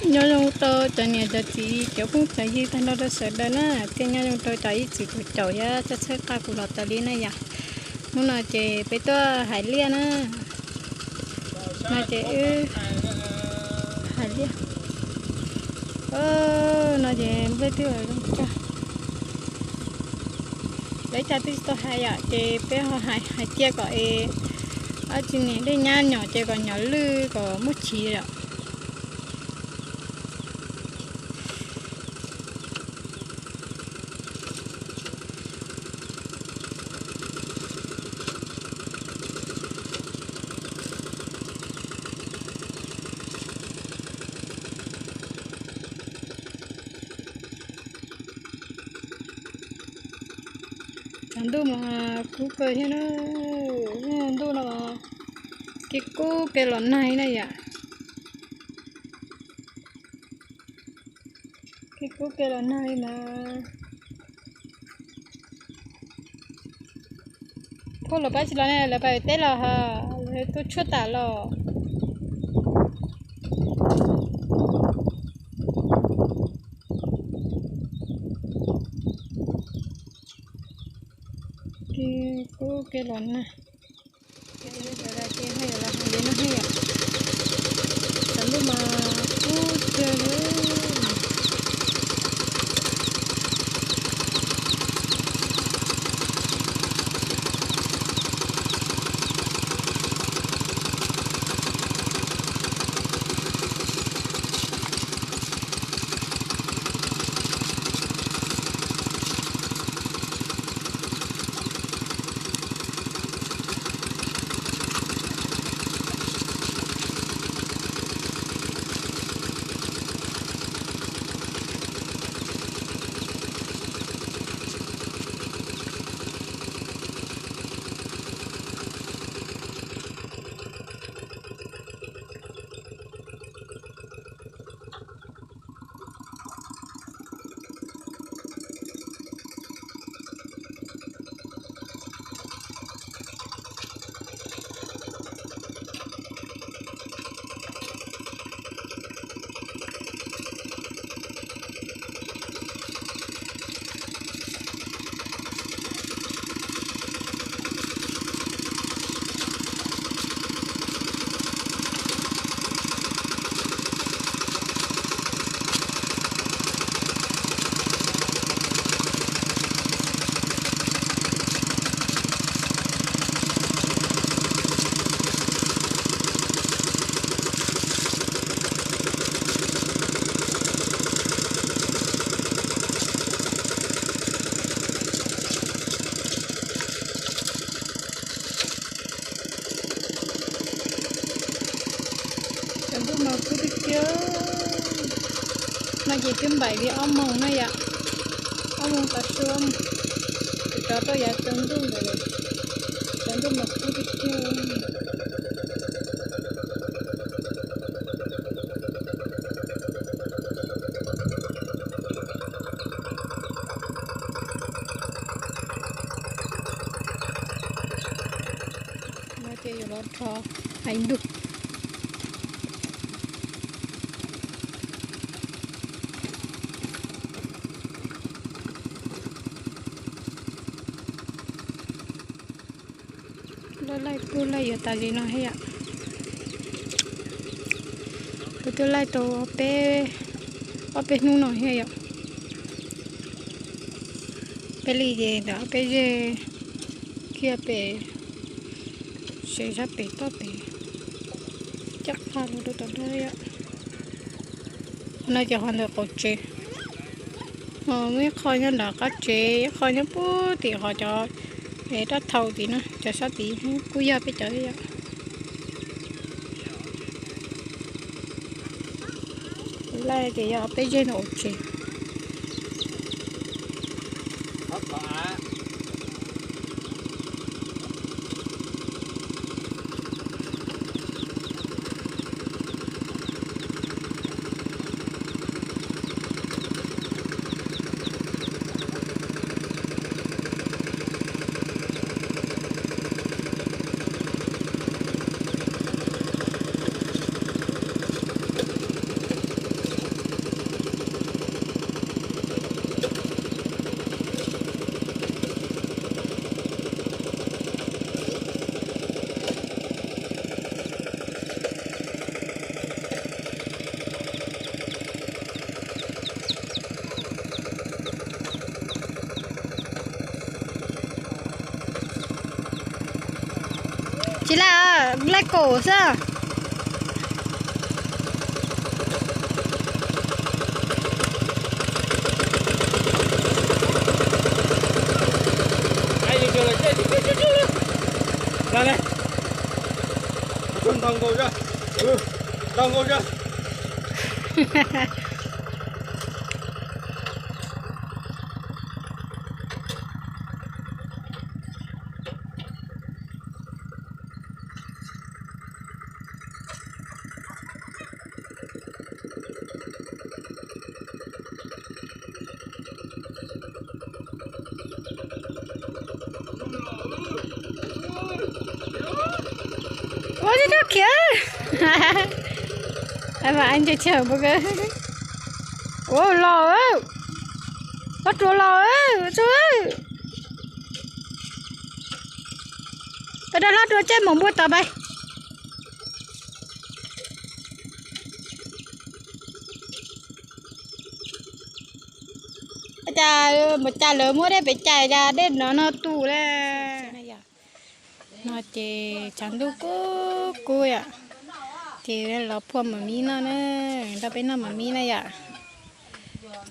Nyob zoo rau cov niam cov txiv cov phooj cov ywg tag nrho rau sawv daws na, thiab nyob zoo rau cov ib txwm tus caum thiab txhawb txhawb nqa kuv los tas li na yom. Hnub no ces peb tuaj hais liaj na, no ces wb hais liaj, no ces nplej twb zoo cag, lawv cas twb tsis tau hais yom, ces peb ho hais hais cia kom es dab tsi ne, dej nyab nyom ces kom nyom lwj kom muaj chiv yom. Tshav ntuj mas kub kawg thiab na, ntuj no kev kub kev los nag na yom. Kev kub kev los nag li na. Phauj lawv pab tsis los ne, lawv pab teb los ha, lawv tuaj tshuaj tas los. Kev kub kev los nag. Ces ho yuav los hais li no thiab yom. Tshav ntuj mas kub kawg li. Tshav ntuj mas kub tiag tiag. No ces twb npaim li ob moos na yom, ob moos tav su, rov rau yav tsaus ntuj ntawd, tshav ntuj mas kub tiag tiag. No ces yuav los rho hais ntug. Laij laij kuj laij yuav tas li no thiab yom. Kuv twb laij tau peb, ob peb hnub no thiab yom. Peb li ces ntawm ob peb zeg kiag pem, sev sab pem toj pem, coj qab los rau tom no yom. No ces qhov ntawm qaum tsev, muaj ib qho nyob nram qab tsev, ib qho nyob puag tim qhov cov rab thau tid na, cov sab tid kuj yog peb cov yom. Laij ces yog peb zeg ntawm qaum tsev. Tsis laj, laj kaum xwb. Ua tib tug khiav. Mas ntshe tsawg npaum kawg. Ua los, hlob Ruas los, Ruas. Peb rov hlob Ruas caij mus npuaj tod peb. Cas, cas lawv muab dej pem cais cas dej no no tu li. No ces tshav ntuj kub kub yom, ces los phua mam mib noj na, nrog peb noj mam mib na yom.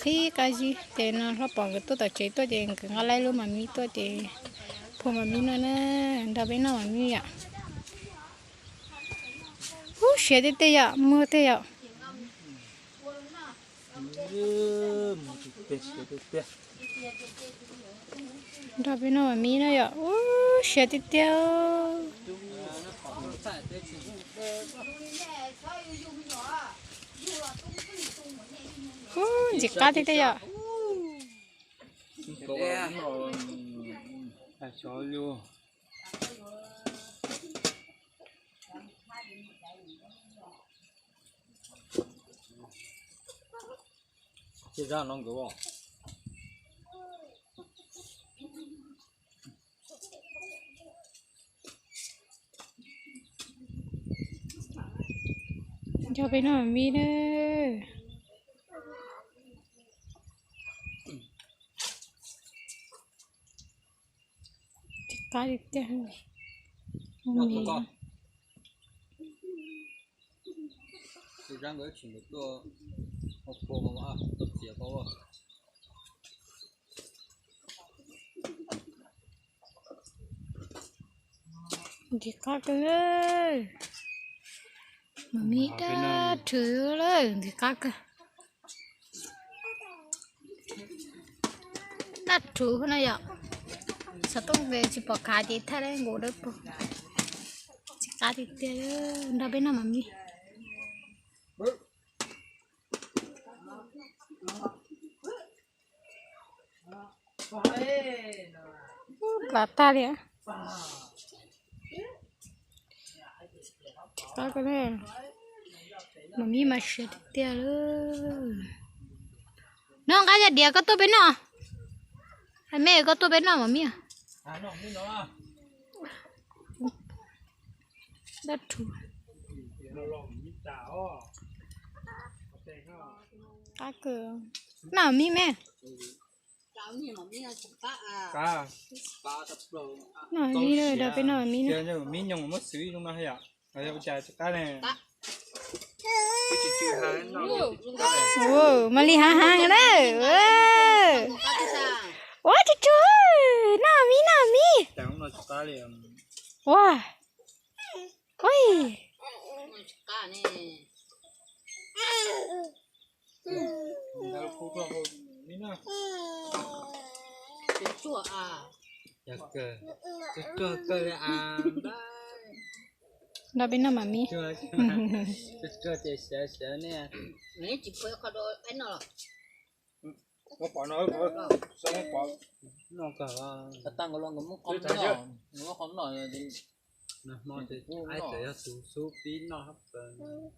Qhib qab zib ces no hlob Pov nkawd tuaj tom tsev tuaj ces nkawd nqa laib lub mam mib tuaj ces phua mam mib noj na, nrog peb noj mam mib yom. Ub, siav tiag tiag yom, muag tiag yom. Nrog peb noj mam mib na yom. Ub, siav tiag tiag. Ub, ntxim qab tiag tiag yom. Nrog peb noj mam mib na. Qab tiag tiag. Ntxim qab kawg. Mam mib dab rhuv lawm, ntxim qab kawg. Dab rhuv no yom. Xov tooj tsis pom khav ces thaij dab nkaus dawb paug. Ntxim qab tiag tiag, nrog peb noj mam mib. Plas tag li. Mam mib mas siav tiag tiag li. No nqa cov diav koj tuaj peb noj. Hais me koj tuaj peb noj mam mib. Dab rhuv. Qab kawg. Noj mam mib me. Noj mam mib na, nrog peb noj mam mib na. Mib nyoos muab xwb zoo no yom. Ua cas tsis qab ne. Ua, mas li hav hav na. Ua tsuag tsuag, noj mam mib, noj mam mib. Ua. Ui. Nrog peb noj mam mib. Nag hmo ces ib txawm yog tus xub pib noj hab plaws.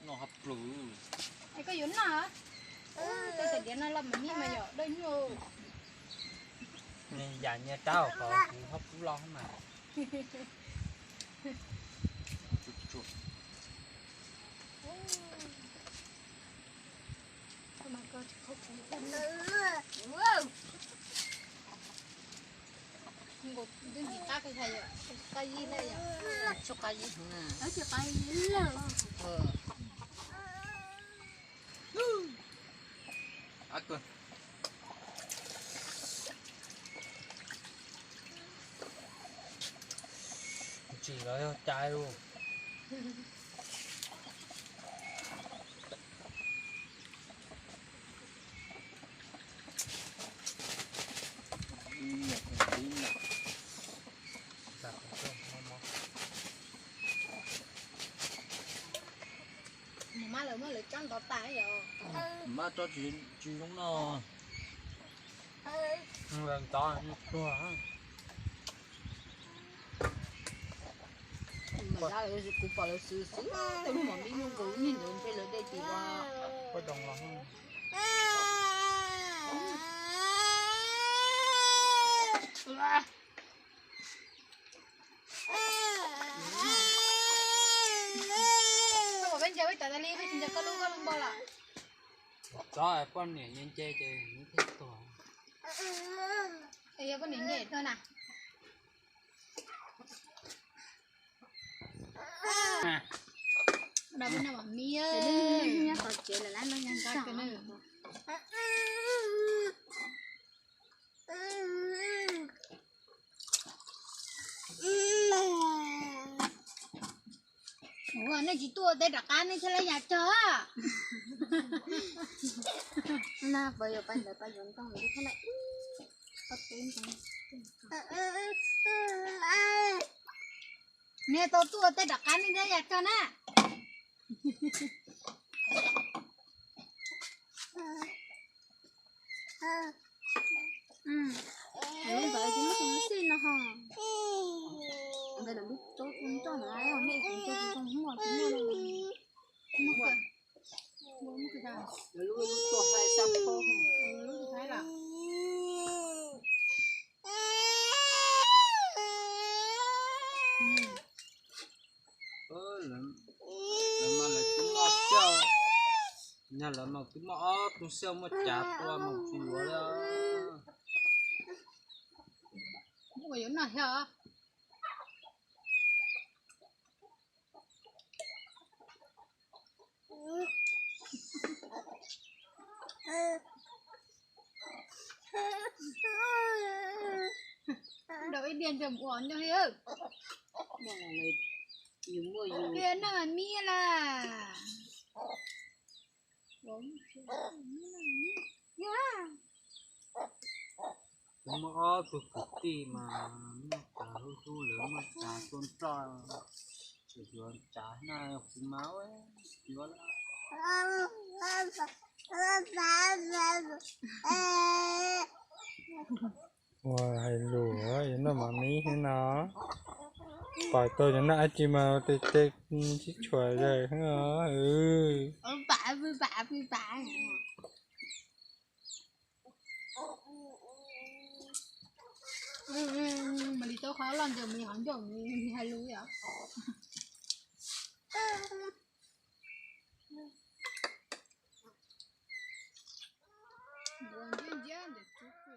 Noj hab plaws. Es koj yuav noj? Tej diav no los mam mib mas yom, dawb nyuaj. Nyias yam nyias rab, qhov kuv hab kub loj mas. Tsis qab zib heev na. Tsis qab zib lawm. Tsis los yog cai lawm. Maj lawv muab lawv tsob ntov tas yom. Maj tsob tsis zoo no. Ntov tuag. Kuv pom lawv xwb xwb, tej lub mos mis nyuj nkaus niag ntawd ntshe lawv de tim ua. Koj pom peb ntsia peb cov tas li peb tsis ntsia koj lub, koj lub npau lawm. Tsob poj niam nce nce ces nws thiaj tuag. Es yog poj niam nce tuag na. Peb no mam mis nyob tom tsev lawm lab no nyob nrog. Ua nej tsis tuaj tej rov qab nej thiaj li yam cog. Na pab yuav pab ntawd pab yuav ntoo li thiab na. Nej tau tuaj tej rov qab nej thiaj yam cog na. Lub ntawd ces muab xij no ho. Ntawd lawv lub tsob tus nroj na, nej tus nroj tus nroj muaj tus muaj. Lub tuaj haib sab phob, lub tuaj haib lawm. Lawv mas lawv twb muaj xiauj, yog lawv mas twb muaj ob tug xiauj muaj cav tua mas tsis yuav li. Muaj yuav noj thiab. Nrau ib diav ntseg mus ua ntej li. Yus muaj yus. Noj mas mis lawm. Kuv muaj ob tug kwv tij mas muaj cav hlub hlub lawv muaj cav tua nroj, tseem yuav cav na, kuv mas yuav lawm. Ua hais lus yuav noj mas mis thiab no. Pais tau yuav noj dab tsi mas tes tes sib tshuam zais xwb. Mas li tau qhov loj ntawd mas hov ncauj mas hais lus yom. Ntsia ntsia ntawm tsuv pw.